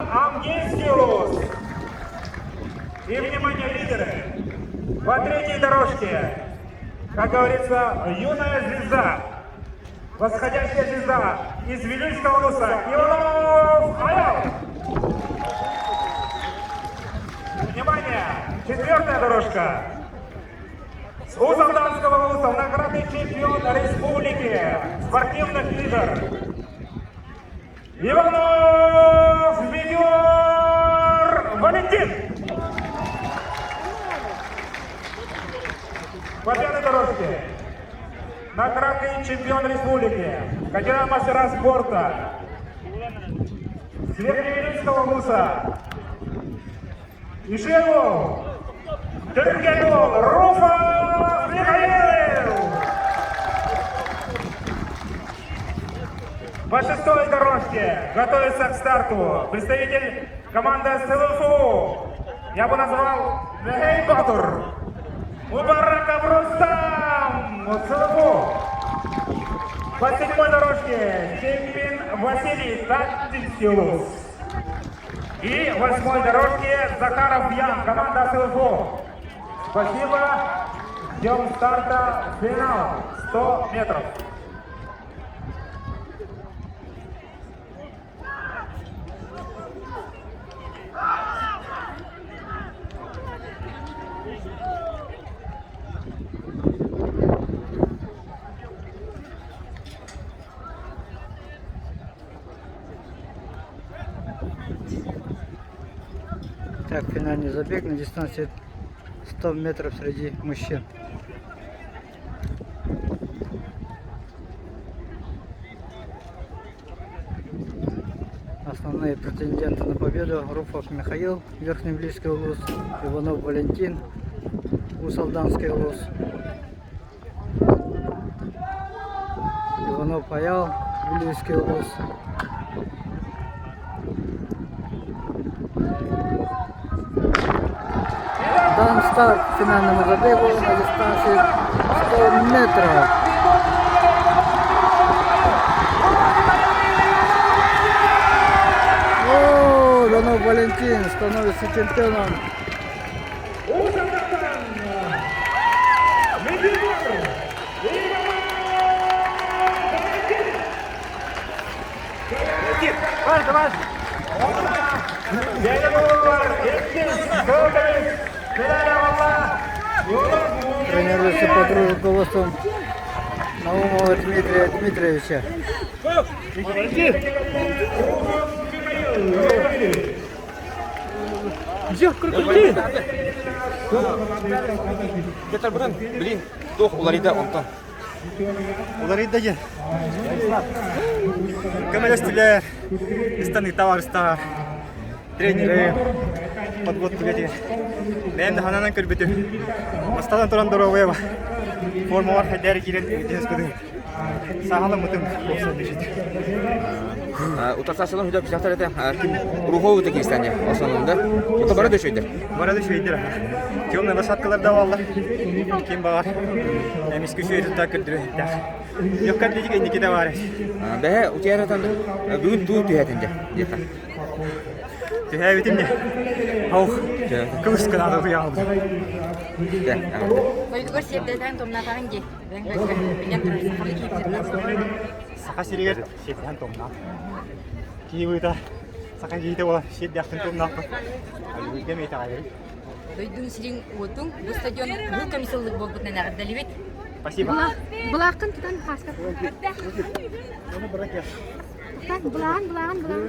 Амгинский улус. И, внимание, лидеры! По третьей дорожке, как говорится, юная звезда, восходящая звезда из Вилюйского улуса Иванов Аял. Внимание! Четвертая дорожка. С Узалданского улуса наградный чемпион республики спортивных игр Иванов Ведер Валентин! По пятой дорожке наградный чемпион республики, кандидат мастера спорта Сверхлевелинского ВУЗа Ишеву Дергенул Руфа Михаил! По шестой дорожке готовится к старту представитель команды СЛФУ. Я бы назвал Михаил Батур. Мубараков Рустам СЛФУ. По седьмой дорожке Чемпин Василий Таттисиус. И восьмой дорожке Захаров Ян, команда СЛФУ. Спасибо. Ждем старта финал 100 метров. Так, финальный забег на дистанции 100 метров среди мужчин. Основные претенденты на победу Руфов Михаил, Верхнеблийский улус, Иванов Валентин, Усалданский улус, Иванов Аял, Вилюйский улус. Дан старт финальному забегу на дистанции 100 метров. О, Иванов Валентин становится чемпионом. Тренируется под руководством Наумова Дмитрия Дмитриевича. Блин, туох уларыйда онтон. Уларыйда диэн көмөлөстүлэр, ыстаныыта барыстар, тренеры подводка диэн. Бэйэм да хананан көрбүтүм. Бастатан туран доруобуйа формалар хайдары киирэн түһүспүтүм. Саҕаламмытым уопсай бишит. Утарсааччылар хүдэ күсэхтэр этэ ким Рухов ыта киристэн дьэ основномда. Ото бары да үчүгэйдэр. Бары да үчүгэйдэр. Темный лошадкалар да бааллар. Ким баҕар эмискэ үчүгэй тутта көрдөрүөхтээх. Легкая атлетика инники да баар. Бэһэ утуйаратан бүгүн туу түһэтин дьэ диэхэ. Түһээбитим дьэ. Ох, кыбыс кынаада утуйаалбыт. Дьэ, Дойдугар сиэрдэтэн тумнатаҕын дии. Билэн турар сахалыы киипсит Саха сиригэр сиэрдээн тумнаах. Киһи саха киһитэ буолан сиэрдээхтин тумнаахпын. Өлүүргэ миэтэҕэйбит. Дойдуҥ сириҥ уотуҥ бу стадион кыһыл көмүс ыллык буолбутунан эҕэрдэлибит. Спасибо. Былааххын тутан хааска. Былаан, былаан, былаан.